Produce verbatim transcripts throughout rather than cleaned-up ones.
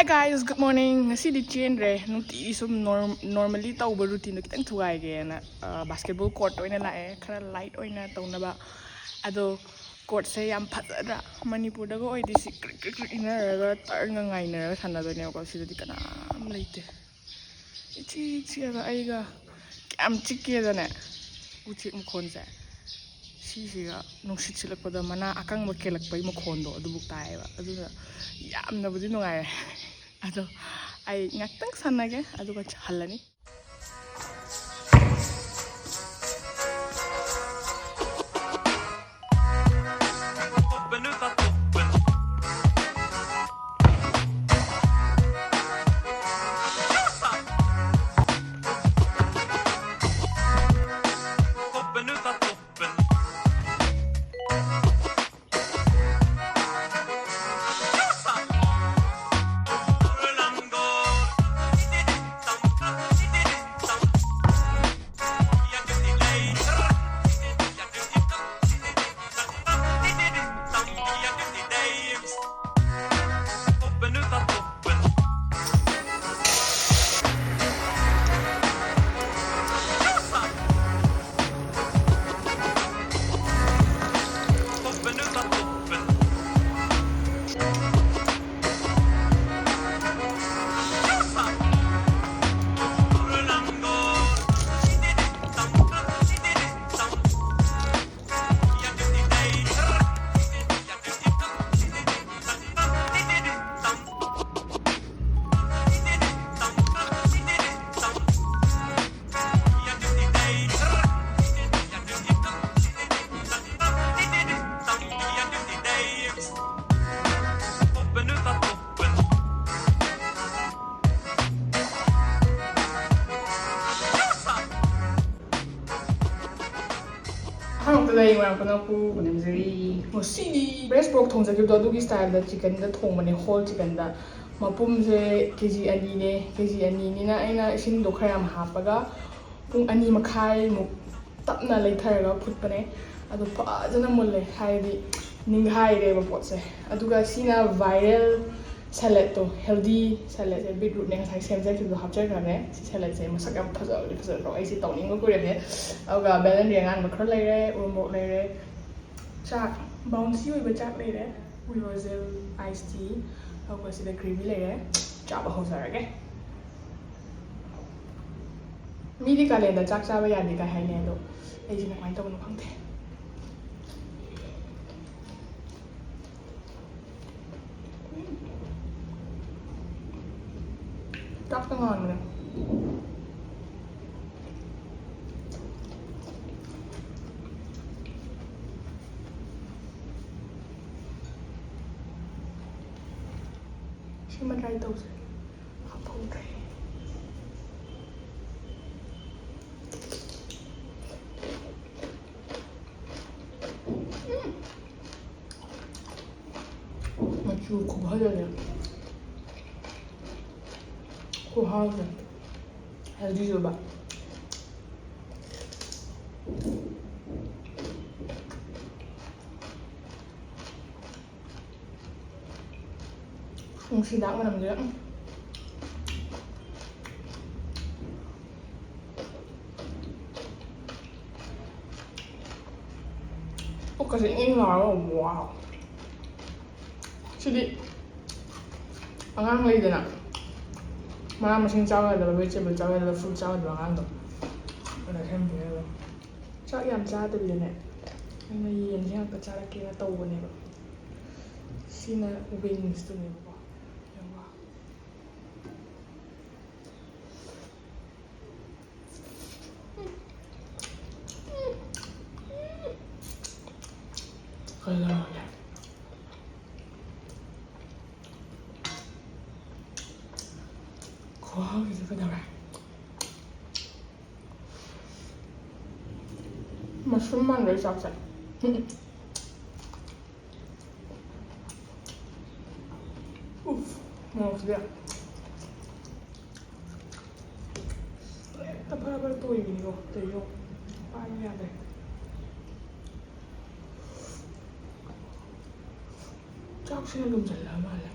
Hey guys, good morning. ꯉꯁꯤꯗꯤ ꯆꯦꯟꯗ꯭ꯔꯦ, ꯅꯨꯡꯇꯤꯒꯤ ꯁꯨꯝ normally ꯇꯧꯕ routineꯗꯣ ꯈꯤꯇꯪ ꯊꯨꯒꯥꯏꯒꯦꯅ ꯕꯥꯁꯀꯦꯠꯕꯣꯜ ꯀꯣꯔꯠꯇ ꯑꯣꯏꯅ ꯂꯥꯛꯑꯦ, ꯈꯔ light ꯑꯣꯏꯅ ꯇꯧꯅꯕ꯫ ꯑꯗꯣ ꯀꯣꯔꯠꯁꯦ ꯌꯥꯝ ꯐꯖꯗ꯭ꯔꯥ? ꯃꯅꯤꯄꯨꯔꯗꯒ ꯑꯣꯏꯗꯤ ꯁꯤ ꯀ꯭ꯔꯤꯛ ꯀ꯭ꯔꯤꯛ ꯀ꯭ꯔꯤꯛ ꯏꯟꯅꯔꯒ ꯇꯔꯟꯒ ꯉꯥꯏꯅꯔꯒ ꯁꯥꯟꯅꯗꯣꯏꯅꯦꯕꯀꯣ꯫ ꯁꯤꯗꯗꯤ ꯀꯅꯥꯝ ꯂꯩꯇꯦ, ꯏꯆꯤꯛ ꯆꯤꯛꯑꯒ ꯑꯩꯒ ꯀꯌꯥꯝ ꯆꯤꯛꯀꯦꯗꯅꯦ, ꯎꯆꯦꯛ ꯃꯈꯣꯟꯁꯦ ꯁꯤꯁꯤꯒ ꯅꯨꯡꯁꯤꯠ ꯁꯤꯠꯂꯛꯄꯗ ꯃꯅꯥ ꯑꯀꯪꯕ ꯀꯦꯜꯂꯛꯄꯒꯤ ꯃꯈꯣꯟꯗꯣ ꯑꯗꯨꯕꯨꯛ ꯇꯥꯏꯌꯦꯕ꯫ ꯑꯗꯨꯅ ꯌꯥꯝꯅꯕꯨꯗꯤ ꯅꯨꯡꯉꯥꯏꯔꯦ꯫ ꯑꯗꯣ ꯑꯩ ꯉꯥꯛꯇꯪ ꯁꯥꯟꯅꯒꯦ ꯑꯗꯨꯒ ꯍꯜꯂꯅꯤ꯫ ꯑꯍꯥꯟꯕꯗ ꯑꯩ ꯃꯣꯏꯔꯥꯡ ꯈꯨꯅꯧ ꯄꯨ ꯅꯝꯖꯔꯤ꯫ ꯉꯁꯤꯗꯤ breast pork ꯊꯣꯡꯖꯈꯤꯕꯗꯣ ꯑꯗꯨꯒꯤ styleꯗ chickenꯗ ꯊꯣꯡꯕꯅꯦ, whole chickenꯗ꯫ ꯃꯄꯨꯝꯁꯦ ꯀꯦ ꯖꯤ ꯑꯅꯤꯅꯦ꯫ ꯀꯦ ꯖꯤ ꯑꯅꯤꯅꯤꯅ ꯑꯩꯅ ꯏꯁꯤꯡꯗꯣ ꯈꯔ ꯌꯥꯝ ꯍꯥꯞꯄꯒ ꯄꯨꯡ ꯑꯅꯤ ꯃꯈꯥꯏꯃꯨꯛ ꯇꯞꯅ ꯂꯩꯊꯔꯒ ꯐꯨꯠꯄꯅꯦ꯫ ꯑꯗꯣ ꯐꯖꯅ ꯃꯨꯜꯂꯦ, ꯍꯥꯏꯗꯤ ꯅꯤꯡꯈꯥꯏꯔꯦꯕ ꯄꯣꯠꯁꯦ꯫ ꯑꯗꯨꯒ ꯁꯤꯅ viral ꯁꯦꯂꯦꯠꯇꯣ, ꯍꯦꯜꯗꯤ ꯁꯦꯂꯦꯠꯁꯦ, ꯕꯤꯠꯔꯨꯠꯅꯦ ꯉꯁꯥꯏ ꯁꯦꯝꯖꯈꯤꯕꯗꯣ ꯍꯥꯞꯆꯈ꯭ꯔꯕꯅꯦ꯫ ꯁꯤ ꯁꯦꯂꯦꯠꯁꯦ ꯃꯁꯛ ꯌꯥꯝ ꯐꯖꯕꯗꯤ ꯐꯖꯗ꯭ꯔꯣ? ꯑꯩꯁꯦ ꯇꯧꯅꯤꯡꯕ ꯀꯨꯏꯔꯕꯅꯦ꯫ ꯑꯗꯨꯒ ꯕꯦꯂꯟꯗ꯭ꯔꯤ ꯑꯉꯥꯟꯕ ꯈꯔ ꯂꯩꯔꯦ, ꯎꯔꯃꯣꯔꯣꯛ ꯂꯩꯔꯦ, ꯆꯥꯛ, ꯕꯥꯎꯟꯁꯤ ꯑꯣꯏꯕ ꯆꯥꯛ ꯂꯩꯔꯦ, ꯔꯣꯖꯦꯜ ꯑꯥꯏꯁ ꯇꯤ, ꯑꯗꯨꯒ ꯁꯤꯗ ꯒ꯭ꯔꯦꯚꯤ ꯂꯩꯔꯦ꯫ ꯆꯥꯕ ꯍꯧꯖꯔꯒꯦ꯫ ꯃꯤꯗꯤ ꯀꯥꯂꯦꯟꯗ ꯆꯥꯛ ꯆꯥꯕ ꯌꯥꯗꯦ ꯀꯥꯏ ꯍꯥꯏꯅꯩ, ꯑꯗꯣ ꯑꯩꯁꯤꯅ ꯀꯃꯥꯏꯅ ꯇꯧꯕꯅꯣ ꯈꯪꯗꯦ꯫ ꯆꯥꯛꯇ ꯉꯥꯟꯕꯅꯦ꯫ ꯁꯤꯃ ꯇ꯭ꯔꯥꯏ ꯇꯧꯁꯦ꯫ ꯍꯥꯞꯍꯧꯗ꯭ꯔꯦ꯫ ꯎꯝ꯫ ꯃꯆꯨ ꯈꯨꯐꯖꯁꯦ꯫ ꯈꯨꯍꯥꯎꯁꯦ꯫ ꯍꯦꯜꯗꯤꯁꯨ ꯑꯣꯏꯕ꯫ ꯅꯨꯡꯁꯤꯗꯥꯛ ꯃꯅꯝꯁꯦ꯫ ꯎꯝ꯫ ꯄꯨꯛꯀꯁꯦ ꯏꯪ ꯏꯪ ꯂꯥꯎꯔꯒ, wow꯫ ꯁꯤꯗꯤ ꯑꯉꯥꯡ ꯂꯩꯗꯅ, ꯃꯅꯥ ꯃꯁꯤꯡ ꯆꯥꯎ ꯌꯥꯗꯕ, vegetable ꯆꯥꯎ ꯌꯥꯗꯕ, fruit ꯆꯥꯎ ꯌꯥꯗꯕ ꯑꯉꯥꯡꯗꯣ, ꯑꯗ ꯁꯦꯝꯕꯤꯔꯒ꯫ ꯆꯥꯛ ꯌꯥꯝ ꯆꯥꯗꯕꯤꯗꯅꯦ, ꯑꯩꯅ ꯌꯦꯟꯁꯦ ꯉꯥꯛꯇ ꯆꯥꯔꯛꯀꯦꯅ ꯇꯧꯕꯅꯦꯕ꯫ ꯁꯤꯅ wingsꯇꯨꯅꯦꯕꯀꯣ꯫ ꯌꯦꯡꯉꯣ꯫ ꯀꯩꯗꯧꯔꯒꯦ? ꯈꯨꯍꯥꯎꯁꯤꯗꯤ ꯀꯩꯗꯧꯔꯦ? Mushroom ꯃꯥꯟꯕꯩ ꯆꯥꯛꯁꯦ꯫ ꯎꯐ, ꯃꯣꯔꯣꯛꯁꯤꯗꯤ ꯍꯦꯛꯇ ꯐꯔ ꯐꯔ ꯇꯣꯏꯕꯤꯅꯤꯀꯣ ꯇꯧꯔꯤꯁꯦ꯫ ꯄꯥꯏꯕ ꯌꯥꯗ꯭ꯔꯦ꯫ ꯆꯥꯛꯁꯤꯅ ꯂꯨꯝꯁꯤꯜꯂꯛꯑ ꯃꯥꯜꯂꯦ꯫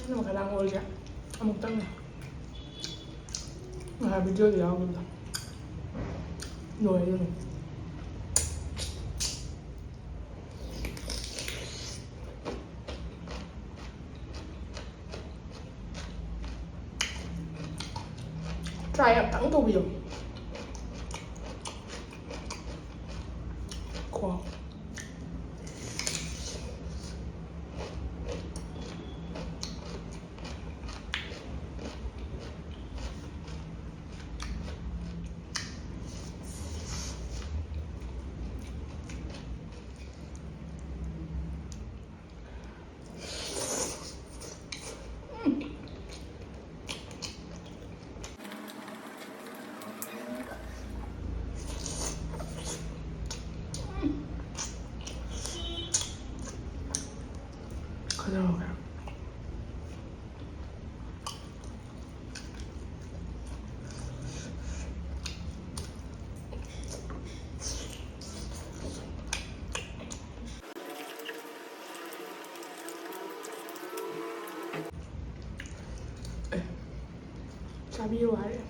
ꯅꯪ ꯈꯗꯥꯡ ꯑꯣꯏꯔꯤꯁꯦ ꯑꯃꯨꯛꯇꯪꯅꯦ ꯉꯍꯥꯟ ꯚꯤꯗꯤꯑꯣꯗ ꯌꯥꯎꯈꯤꯕꯗꯣ ꯂꯣꯏꯔꯦ ꯑꯗꯨꯝ꯫ Try ꯑꯝꯇꯪ ꯇꯧꯕꯤꯌꯣ꯫ ꯀꯣ꯫ ꯀꯩꯗꯧꯔꯒꯦ? ꯑꯦ, ꯆꯥꯕꯤꯌꯨ ꯍꯥꯏꯔꯦ꯫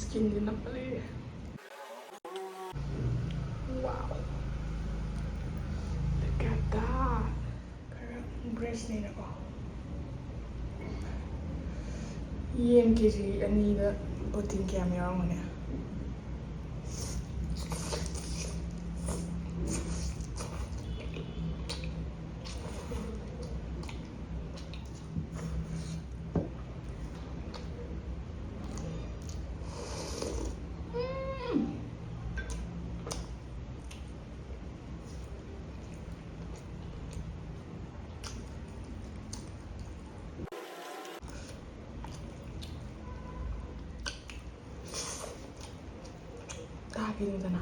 Skinꯁꯦ ꯅꯞꯄ ꯂꯩꯔꯦ꯫ Wow. Look at that. ꯈꯔ breastꯅꯤꯅꯀꯣ꯫ ꯌꯦꯟ ꯀꯦ ꯖꯤ ꯑꯅꯤꯗ protein ꯀꯌꯥꯝ ꯌꯥꯎꯔꯝꯒꯅꯤ? ꯇꯥꯕꯤꯔꯨꯗꯅ꯫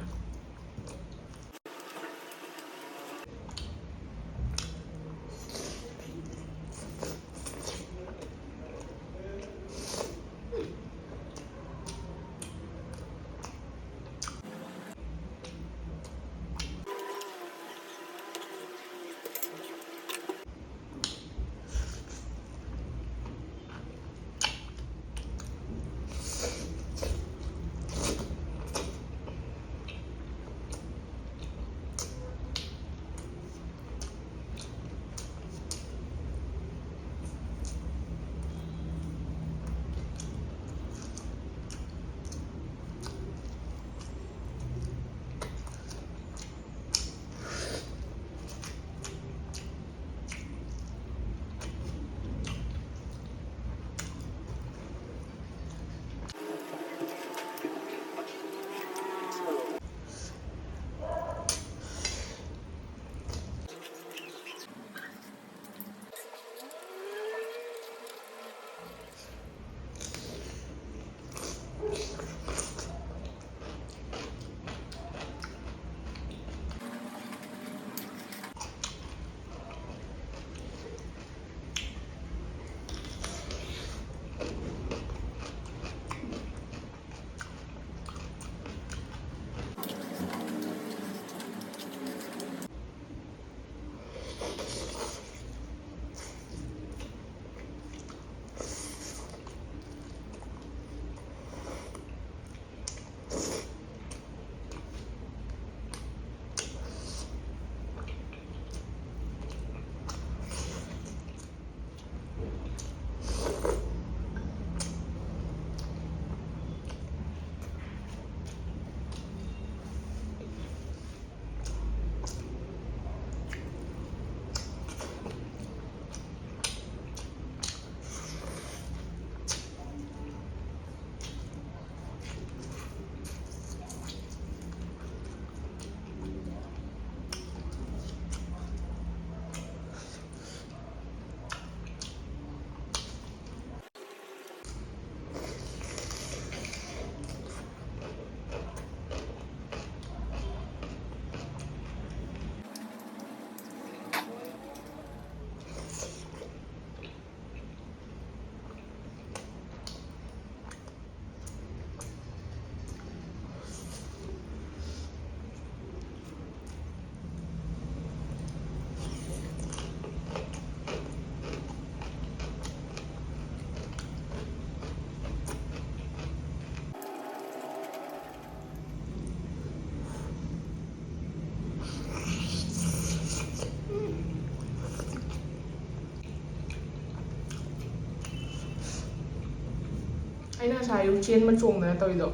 ꯉꯁꯥꯏ ꯑꯌꯨꯛ ꯆꯦꯟꯕ ꯆꯣꯡꯗꯅ ꯇꯧꯔꯤꯗꯣ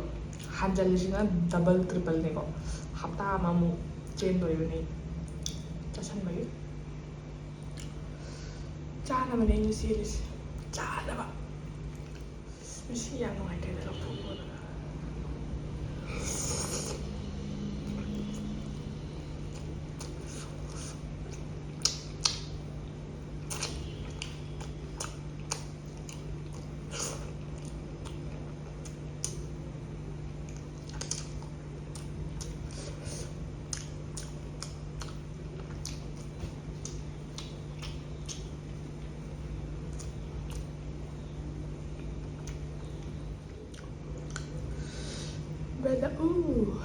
ꯍꯟꯖꯜꯂꯤꯁꯤꯅ ꯗꯕꯜ ꯇ꯭ꯔꯤꯄꯜꯅꯦꯀꯣ꯫ ꯍꯞꯇꯥ ꯑꯃꯃꯨꯛ ꯆꯦꯟꯗꯣꯏꯕꯅꯤ ꯆꯥꯁꯟꯕꯒꯤ꯫ ꯆꯥꯅꯕꯅꯦ ꯑꯩꯅ ꯆꯦꯜꯂꯤꯁꯦ, ꯆꯥꯅꯕ꯫ ꯉꯁꯤ ꯌꯥꯝ ꯅꯨꯡꯉꯥꯏꯇ꯭ꯔꯦꯗ ꯂꯧꯊꯣꯛꯄꯗ꯫ Brother, ooh.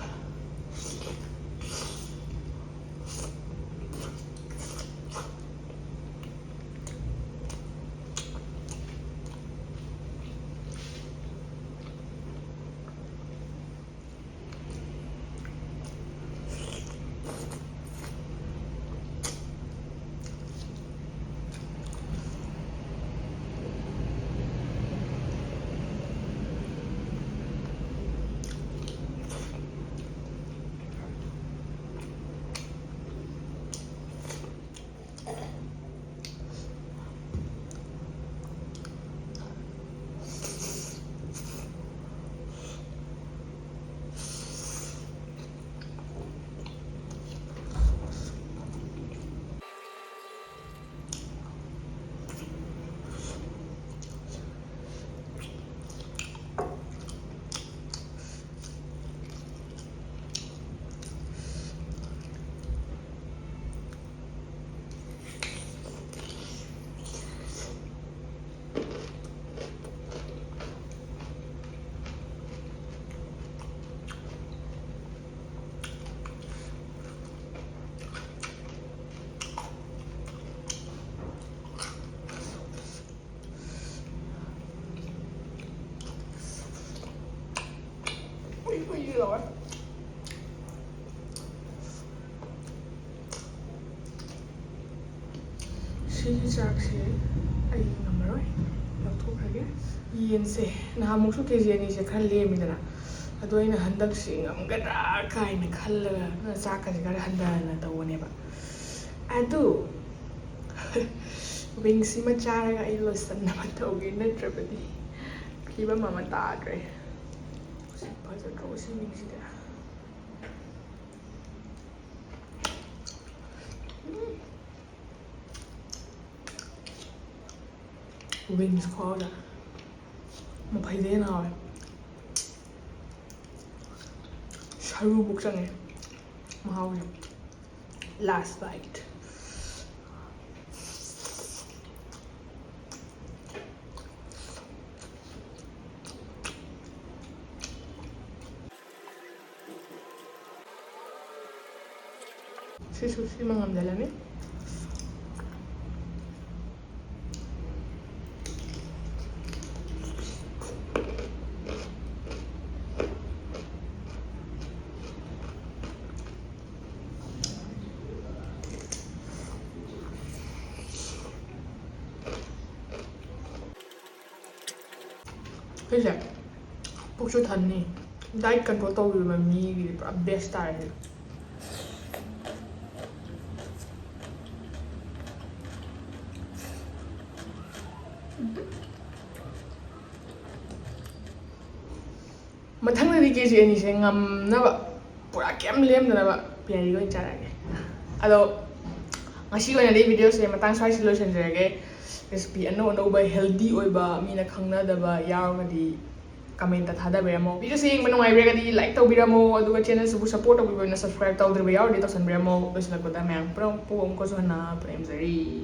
ꯎꯏ, ꯎꯏ ꯂꯥꯎꯋꯦ꯫ ꯁꯤꯒꯤ ꯆꯥꯛꯁꯦ ꯑꯩ ꯉꯝꯃꯔꯣꯏ꯫ ꯊꯣꯛꯈ꯭ꯔꯒꯦ꯫ ꯌꯦꯟꯁꯦ ꯅꯍꯥꯟꯃꯨꯛꯁꯨ ꯀꯦ ꯖꯤ ꯑꯅꯤꯁꯦ ꯈꯔ ꯂꯦꯝꯃꯤꯗꯅ, ꯑꯗꯣ ꯑꯩꯅ ꯍꯟꯗꯛꯁꯤ ꯉꯝꯒꯗ꯭ꯔꯥ ꯀꯥꯏꯅ ꯈꯜꯂꯒ ꯆꯥꯛꯀꯁꯦ ꯈꯔ ꯍꯟꯊꯅ ꯇꯧꯕꯅꯦꯕ꯫ ꯑꯗꯨ ꯋꯤꯡꯁꯤꯃ ꯆꯥꯔꯒ ꯑꯩ ꯂꯣꯏꯁꯟꯅꯕ ꯇꯧꯒꯦ, ꯅꯠꯇ꯭ꯔꯕꯗꯤ ꯐꯤꯕꯝ ꯑꯃ ꯇꯥꯗ꯭ꯔꯦ꯫ ꯁꯤ ꯐꯖꯗ꯭ꯔꯣ ꯁꯤ ꯋꯤꯡꯁꯤꯗꯤ? ꯋꯤꯡꯁ ꯈꯨꯍꯥꯎꯁꯦ ꯃꯐꯩꯗꯩ ꯍꯦꯟꯅ ꯍꯥꯎꯋꯦ꯫ ꯁꯔꯨꯕꯨꯛ ꯆꯪꯉꯦ ꯃꯍꯥꯎꯁꯦ꯫ Last bite. ꯁꯤꯁꯨ ꯁꯤꯃ ꯉꯝꯖꯜꯂꯅꯤ꯫ ꯁꯤꯁꯦ ꯄꯨꯛꯁꯨ ꯊꯟꯅꯤ꯫ Diet control ꯇꯧꯔꯤꯕ ꯃꯤꯒꯤꯗꯤ ꯄꯨꯔꯥ best ꯇꯥꯔꯦ ꯁꯤꯗꯤ꯫ ꯃꯊꯪꯗꯗꯤ ꯀꯦ ꯖꯤ ꯑꯅꯤꯁꯦ ꯉꯝꯅꯕ, ꯄꯨꯔꯥ ꯀꯩꯝ ꯂꯦꯝꯗꯅꯕ ꯄꯤꯌꯥꯔꯤꯒ ꯑꯣꯏꯅ ꯆꯥꯔꯛꯑꯒꯦ꯫ ꯑꯗꯣ ꯉꯁꯤꯒꯤ ꯑꯣꯏꯅꯗꯤ video ꯁꯦ ꯃꯇꯥꯡ ꯁ꯭ꯋꯥꯏꯁꯤ ꯂꯣꯏꯁꯤꯟꯖꯔꯒꯦ꯫ Recipe ꯑꯅꯧ ꯑꯅꯧꯕ healthy ꯑꯣꯏꯕ ꯃꯤꯅ ꯈꯪꯅꯗꯕ ꯌꯥꯎꯔꯒꯗꯤ comment ꯇ ꯊꯥꯗꯕꯤꯔꯝꯃꯣ꯫ Video ꯁꯦ ꯌꯦꯡꯕ ꯅꯨꯡꯉꯥꯏꯕꯤꯔꯒꯗꯤ like ꯇꯧꯕꯤꯔꯝꯃꯣ, ꯑꯗꯨꯒ channel ꯁꯤꯕꯨ support ꯇꯧꯕꯤꯕ ꯑꯣꯏꯅ subscribe ꯇꯧꯗ꯭ꯔꯤꯕ ꯌꯥꯎꯔꯗꯤ ꯇꯧꯁꯟꯕꯤꯔꯝꯃꯣ꯫ ꯂꯣꯏꯁꯤꯜꯂꯛꯄꯗ ꯃꯌꯥꯝ ꯄꯨꯝꯅꯃꯛꯄꯨ ꯑꯃꯨꯛꯀꯁꯨ ꯍꯟꯅ ꯄꯨꯅꯦꯝꯖꯔꯤ꯫